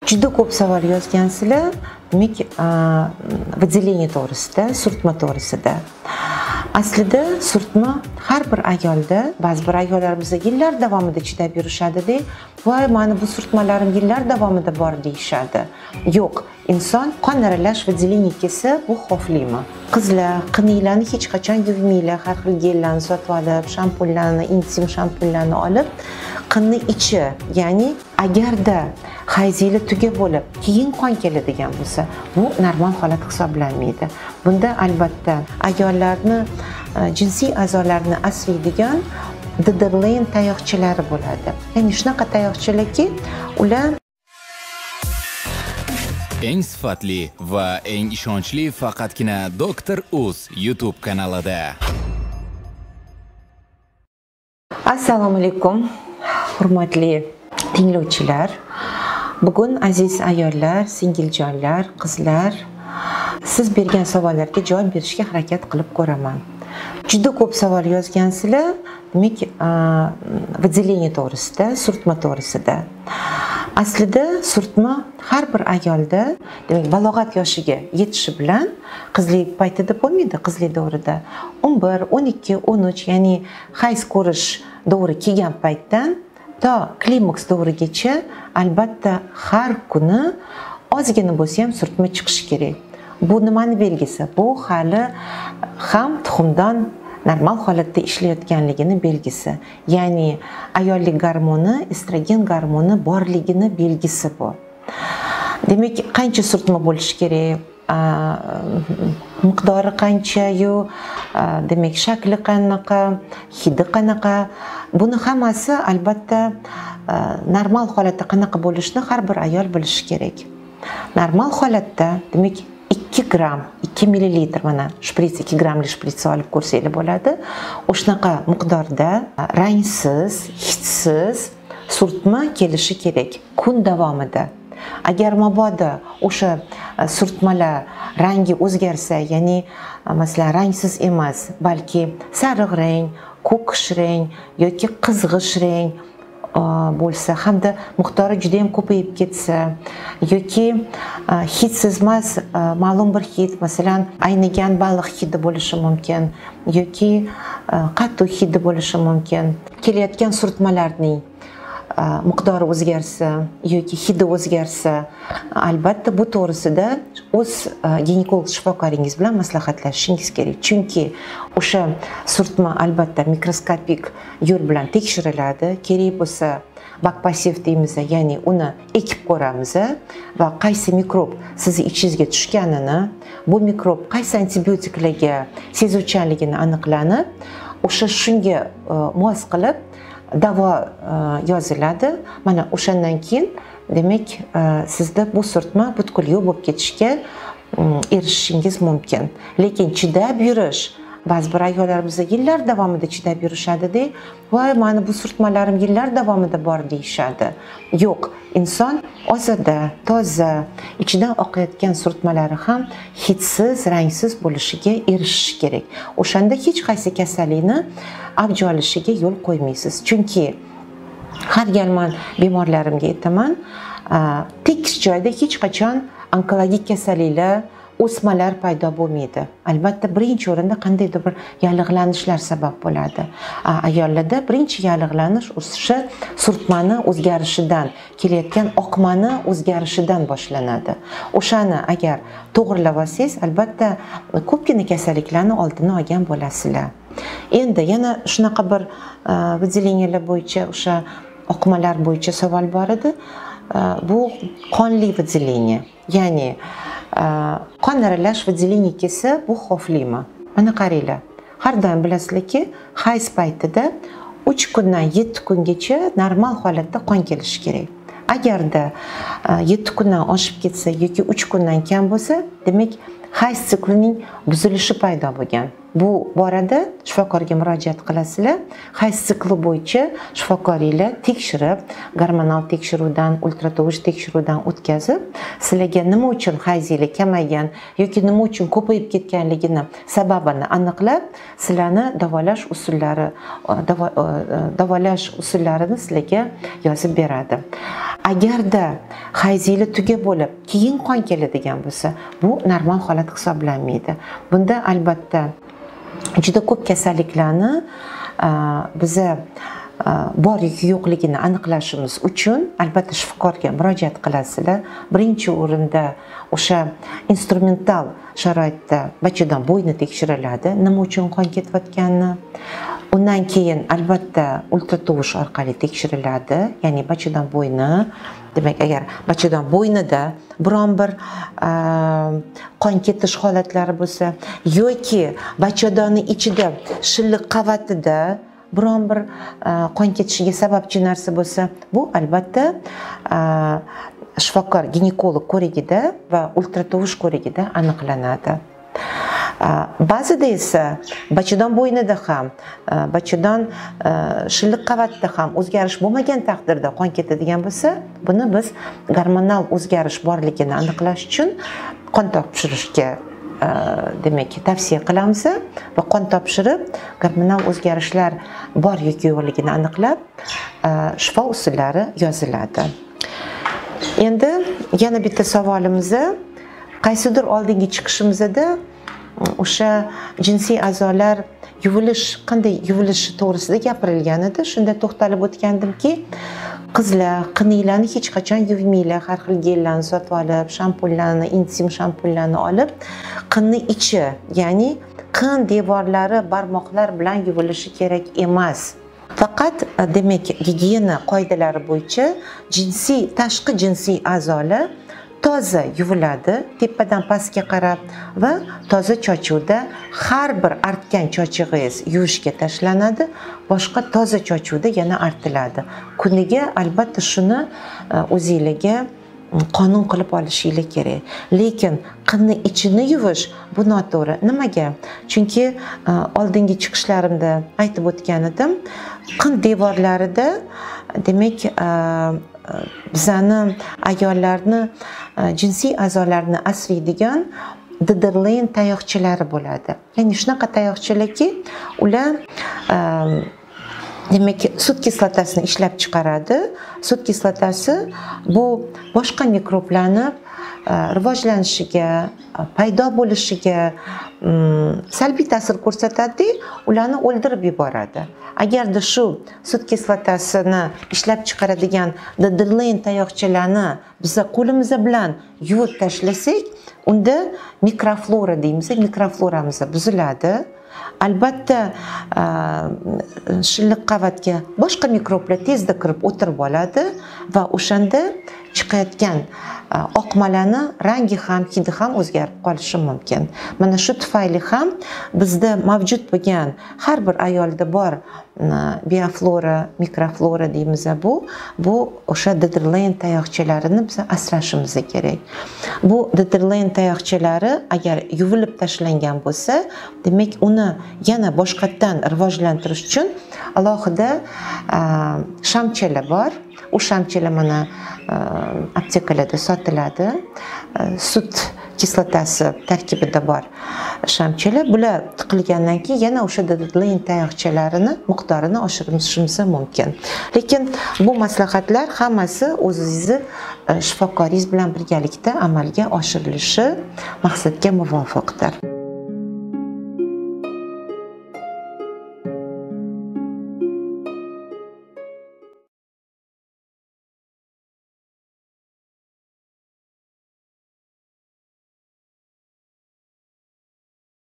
Juda ko'p savol yozgansizlar, demak, выделение to'g'risida, surtma to'g'risida. Aslida surtma har bir ayolda, ba'zi bir ayollar bizda yillar davomida chidab yurishadi-da, voy, mani bu surtmalarim yillar davomida bor deyishadi. Yo'q, inson qon aralash выделение kelsa, bu xavflimi? Qizlar, qiniylarni hech qachon yuvmanglar, har xil gellarni sotib olib, shampunlarni, intim shampunlarni olib, qinni ichi, ya'ni agarda hayzinglar tuga bo'lib, keyin qon keladigan bo'lsa, bu normal holat hisoblanmaydi. Bunda albatta ayollarni jinsiy a'zolarini asraydigan Dederlein tayoqchalari bo'ladi. Ya'ni shunaqa tayoqchalarki, ular eng sifatli va eng ishonchli faqatgina Doktor Uz YouTube kanalida. Assalomu alaykum, hurmatli tinglovchilar. Bugun aziz ayollar, singiljonlar, qizlar, siz bergan savollarga javob berishga harakat qilib ko'raman. Juda ko'p savol yozgansizlar, demak, выделение to'g'risida, surtma to'g'risida. Aslida surtma har bir ayolda, demak, balog'at yoshiga yetishi bilan, qizlik paytida bo'lmaydi, qizlik davrida 11, 12, 13, ya'ni hayz ko'rish davri kelgan paytdan to klimaks davrigacha albatta har kuni ozgina bo'lsa ham surtma chiqishi kerak. Bu nimani belgisi? Bu hali ham tuxumdan normal holatda ishlayotganligini belgisi. Ya'ni ayollik gormoni, estrogen gormoni borligini belgisi bu. Demak, qancha surtma bo'lishi kerak, miqdori qancha-yu, demak, shakli qanaqa, hidi qanaqa, buni hammasi albatta normal holatda qanaqa bo'lishini har bir ayol bilishi kerak. Normal holatda, demak, 2 gramm, 2 millilitr, mana shprits, 2 grammli shprits olib ko'rsanglar bo'ladi. O'shanaqa miqdorda rangsiz, hidsiz surtma kelishi kerak kun davomida. Agar mabodo o'sha surtmalar rangi o'zgarsa, ya'ni masalan rangsiz emas, balki sariq rang, ko'kish rang yoki qizg'ish rang bo'lsa hamda miqdori juda ham ko'payib ketsa yoki hidsiz emas, ma'lum bir hid, masalan, aynigan baliq hidi bo'lishi mumkin yoki qattiq hidi bo'lishi mumkin. Kelayotgan surtmalarning miqdori o'zgarsa yoki hidi o'zgarsa, albatta bu to'g'risida o'z ginekolog shifokoringiz bilan maslahatlashishingiz kerak. Chunki o'sha surtma albatta mikroskopik yo'l bilan tekshiriladi. Kerak bo'lsa bakpasiv deymiz, ya'ni uni ekib ko'ramiz va qaysi mikrob sizni ichingizga tushganini, bu mikrob qaysi antibiotiklarga sezuvchanligini aniqlanib, o'sha shunga mos qilib davo yoziladi. Mana o'shandan keyin, demak, sizda bu surtma butkul yo'q bo'lib ketishga erishishingiz mumkin. Lekin chidab yurish, ba'zi bir ayollar bizda yillar davomida chidab yurishadi-da, voy, mani bu surtmalarim yillar davomida bor deyishadi. Yo'q, inson ozoda, toza, ichidan oqayotgan surtmalari ham hidsiz, rangsiz bo'lishiga erishishi kerak. O'shanda hech qaysi kasallikni avj olishiga yo'l qo'ymaysiz. Chunki har gal men bemorlarimga aytaman, tekis joyda hech qachon onkologik kasalliklar, o'smalar paydo bo'lmaydi. Albatta birinchi o'rinda qandaydir bir yallig'lanishlar sabab bo'ladi. Ayollarda birinchi yallig'lanish o'sha surtmani o'zgarishidan, kelayotgan oqmani o'zgarishidan boshlanadi. O'shani agar to'g'rilab olsangiz, albatta ko'pgina kasalliklarni oldini olgan bo'lasizlar. Endi yana shunaqa bir выделениеlar bo'yicha, o'sha oqmalar bo'yicha savol bor edi. Bu qonli выделение, ya'ni qon aralash выделение kelsa, bu xavflimi? Mana qaranglar, har doim bilasizlarki, hayz paytida 3 kundan 7 kungacha normal holatda qon kelishi kerak. Agarda 7 kundan oshib ketsa yoki 3 kundan kam bo'lsa, demak, hayz siklining buzilishi paydo bo'lgan. Bu borada shifokorga murojaat qilasizlar. Hayz sikli bo'yicha shifokoringlar tekshirib, gormonal tekshiruvdan, ultratovush tekshiruvdan o'tkazib, sizlarga nima uchun hayzinglar kamaygan yoki nima uchun ko'payib ketganligini sababini aniqlab, sizlarni davolash usullarini sizlarga yozib beradi. Agarda hayzinglar tuga bo'lib, keyin qon keladigan bo'lsa, bu normal holat hisoblanmaydi. Bunda albatta juda ko'p kasalliklarni biza bor yoki yo'qligini aniqlashimiz uchun albatta shifokorga murojaat qilasizlar. Birinchi o'rinda o'sha instrumental sharoitda bachadon bo'yni tekshiriladi, nima uchun qon ketayotganini. Undan keyin albatta ultratovush orqali tekshiriladi, ya'ni bachadon bo'yni. Demak, agar bachadon bo'ynida biron bir qon ketish holatlari bo'lsa yoki bachadonni ichida shilliq qavatida biron bir qon ketishiga sababchi narsa bo'lsa, bu albatta shifokor ginekolog ko'rigida va ultratovush ko'rigida aniqlanadi. Ba'zida esa bachadon bo'ynida ham, bachadon shilliq qavatida ham o'zgarish bo'lmagan taqdirda qon ketadigan bo'lsa, buni biz gormonal o'zgarish borligini aniqlash uchun qon topshirishga demak tavsiya qilamiz va qon topshirib gormonal o'zgarishlar bor yoki yo'qligini aniqlab shifo usullari yoziladi. Endi yana bitta savolimiz, qaysidir oldingi chiqishimizda o'sha jinsiy a'zolar yuvilish, qanday yuvilishi to'g'risida gapirilgan edi. Shunda to'xtalib o'tgandimki, qizlar qiniylarni hech qachon yuvmanglar, har xil gellarni sotib olib, shampunlarni, intim shampunlarni olib, qinni ichi, ya'ni qin devorlari barmoqlar bilan yuvilishi kerak emas. Faqat demak gigiyena qoidalari bo'yicha jinsiy, tashqi jinsiy a'zolar toza yuviladi, tepadan pastga qarab va toza chochuvda har bir artgan chochig'ingiz yuvishga tashlanadi, boshqa toza chochuvda yana artiladi. Kuniga albatta shuni o'zingizga qonun qilib olishinglar kerak. Lekin qinni ichini yuvish bu noto'g'ri. Nimaga? Chunki oldingi chiqishlarimda aytib o'tgan edim, qin devorlarida demak bizani ayollarni jinsiy a'zolarini asraydigan Dederlein tayoqchalari bo'ladi. Ya'ni shunaqa tayoqchalarki, ular demak sut kislotasini ishlab chiqaradi. Sut kislotasi bu boshqa mikroblarni rivojlanishiga, paydo bo'lishiga salbiy ta'sir ko'rsatadi, ularni o'ldirib yuboradi. Agarda shu sut kislotasini ishlab chiqaradigan Dederlein tayoqchalarni biz qo'limiz bilan yuvib tashlasak, unda mikroflora deymiz, mikrofloramiz buziladi. Albatta shilliq qavatga boshqa mikroblar tezda kirib o'tirib oladi va o'shanda chiqayotgan oqmalarni rangi ham, hidi ham o'zgarib qolishi mumkin. Mana shu tufayli ham bizda mavjud bo'lgan har bir ayolda bor bioflora, mikroflora deymiz, bu o'sha Dederlein tayoqchalarini biz asrashimiz kerak. Bu Dederlein tayoqchalari agar yuvilib tashlangan bo'lsa, demak uni yana boshqatdan rivojlantirish uchun alohida shamchalar bor. U shamchalar mana aptekalarda sotiladi. Sut kislotasi tarkibida bor shamchalar. Bular tiqilgandan keyin yana o'sha Dederlein tayoqchalarini miqdorini oshirishimiz mumkin. Lekin bu maslahatlar hammasi o'zingizni shifokoringiz bilan birgalikda amalga oshirilishi maqsadga muvofiqdir.